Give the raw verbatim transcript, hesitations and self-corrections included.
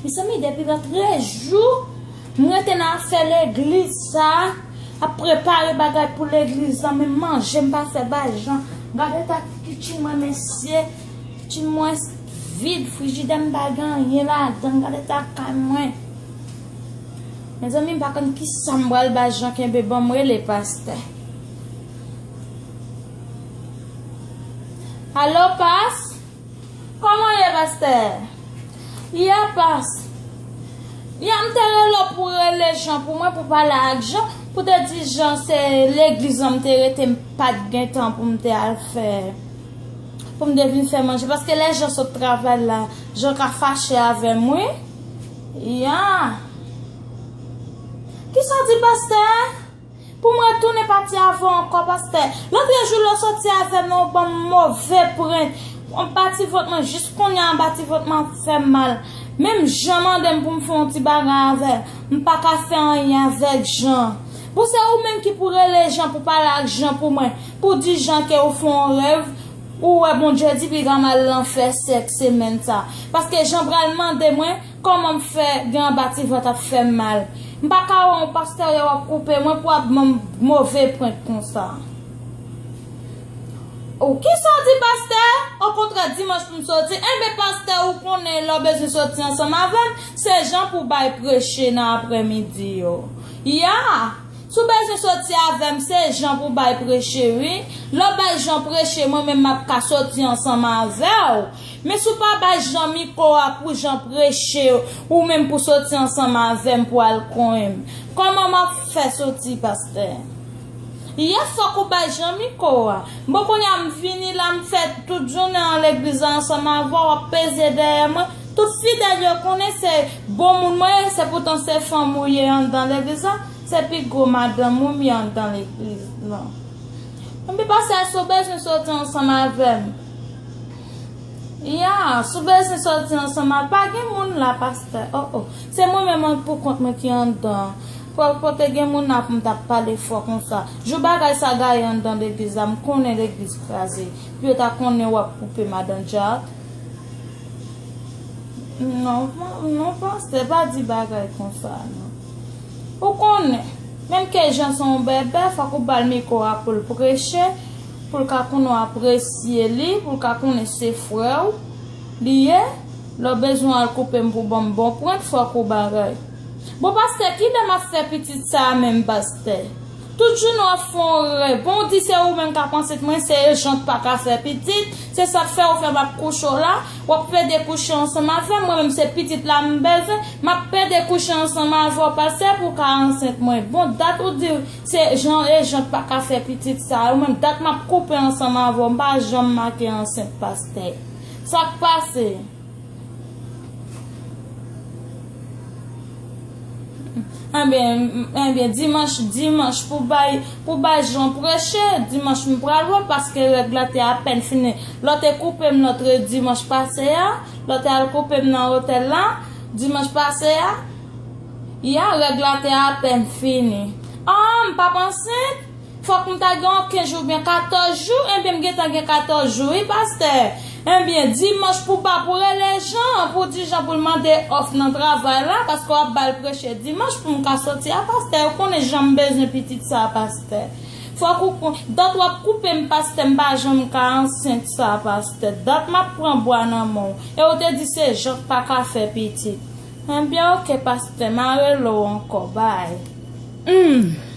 Mezanmi, depi lòt jou, m rete nan afè legliz sa, ap prepare bagay pou legliz lan, men manje m pa fè bay Jan. Gade ta kichen mwen, mesye. Kichen mwen vid, frijidè m pa gen anyen ladan. Gade ta kay mwen. Mezanmi, m pa konn kisa m pral bay Jan kenbe ban m rele pastè. Alo, pas? Kòman w ye, pastè? Ya, pas. Ya, m te rele w pou rele Jan pou mwen, pou pale ak Jan, pou te di Jan se legliz lan m te rete, m pa t gen tan pou m te al fè, pou m te vin fè manje. Paske lè Jan sot travay la, Jan ka fache avè m, wi. Ya. Kisa w di, pastè? Pou mwen tounen pati avè w ankò, pastè. Lòt jou lè w soti avè m nan, ou ban m move prent. Anba ti vant mwen, jis kounye a, anba ti vant mwen ap fè m mal. Menm Jan mande m pou m fè yon ti bagay avè l, m pa ka fè anyen avèk Jan. Bon, se ou menm ki pou rele Jan pou pale ak Jan pou mwen, pou di Jan ke ou fè yon rèv, ou wè Bondye di piga m al lanfè sèt semèn sa. Paske Jan pral mande mwen, kòman m fè gen anba ti vant ap fè m mal? M pa ka wè yon pastè w ap koupe mwen pou ap ban m move prent konsa. Ou kisa w di, pastè? Okontrè, dimanch pou m soti. Enben, pastè, ou konnen lè w bezwen soti ansanm avè m, se Jan pou bay preche nan aprèmidi yo. Ya! Si w bezwen soti avè m, se Jan pou bay preche, wi. Lè w bay Jan preche, mwen menm m ap ka soti ansanm avè w. Men si w pa bay Jan mikwo a pou Jan preche, ou menm pou soti ansanm avè m pou al konyen m, kòman m ap fè soti, pastè? Yè fòk ou bay Jan mikwo a. Bon, kounye a m vini la, m fè tout jounen an legliz la ansanm avè w, w ap peze dèyè mwen. Tout fidèl yo konnen se bon moun mwen ye, se poutan se fanm ou ye anndan legliz la. Se pi gwo madanm ou m ye anndan legliz lan. Enben, pastè, si w bezwen soti ansanm avè m. Ya, si w bezwen soti ansanm avè m, pa gen moun la, pastè. Oh, oh. Se mwen menm pou kont mwen ki anndan. Fò, fò te gen moun la pou m t ap pale fò konsa. Jou bagay sa gaye anndan legliz la, m konnen legliz kraze. Pou yo ta konnen w ap koupe madan Jack. Non, pa- non, pastè, pa di bagay konsa, non. Ou konnen, menm ke Jan se yon bèbè, fòk ou ba l mikwo a pou l preche, pou l ka konnen w apresye li, pou l ka konnen se frè w li ye. Lè w bezwen al koupe m pou ban m bon prent, fòk ou bagay. Bon, pastè, kilè m ap fè pitit sa a menm, pastè? Tout jounen w ap fè yon rèv. Bon, w di se ou menm k ap ansent mwen, se Jan k pa ka fè pitit. Se sa k fè ou fè m ap kouche w la. W ap pede kouche ansanm avè m. Mwen menm, se pitit la m bezwen. M ap pede kouche ansanm avè w, pastè, pou w ka ansent mwen. Bon, dat ou di se Jan e Jan k pa ka fè pitit sa. Ou menm, dat m ap koupe ansanm avè w. M pa janm make ansent, pastè. Sa k pase? Enben, enben, dimanch, dimanch pou bay, pou bay Jan preche, dimanch m pral wè, paske règ la te apèn fini. Lè w te koupe m lòt dimanch pase a, lè w te al koupe m nan otèl la, dimanch pase a, ya, règ la te apèn fini. Ah, m p ap ansent? Fòk m ta gen yon kenz jou oubyen katòz jou, enben m gentan gen katòz jou, wi, pastè. Enben, dimanch pou ba pou rele Jan, pou di Jan pou l mande òf nan travay la, paske w ap ba l preche dimanch pou m ka soti a, pastè. Ou konnen jan m bezwen pitit sa, pastè. Fòk ou kon-, dat w ap koupe m, pastè, m pa janm ka ansent sa, pastè. Dat m ap pran bwa nan men w. E ou te di se Jan k pa ka fè pitit. Enben, oke, pastè, m a rele w ankò, bay. Hmm.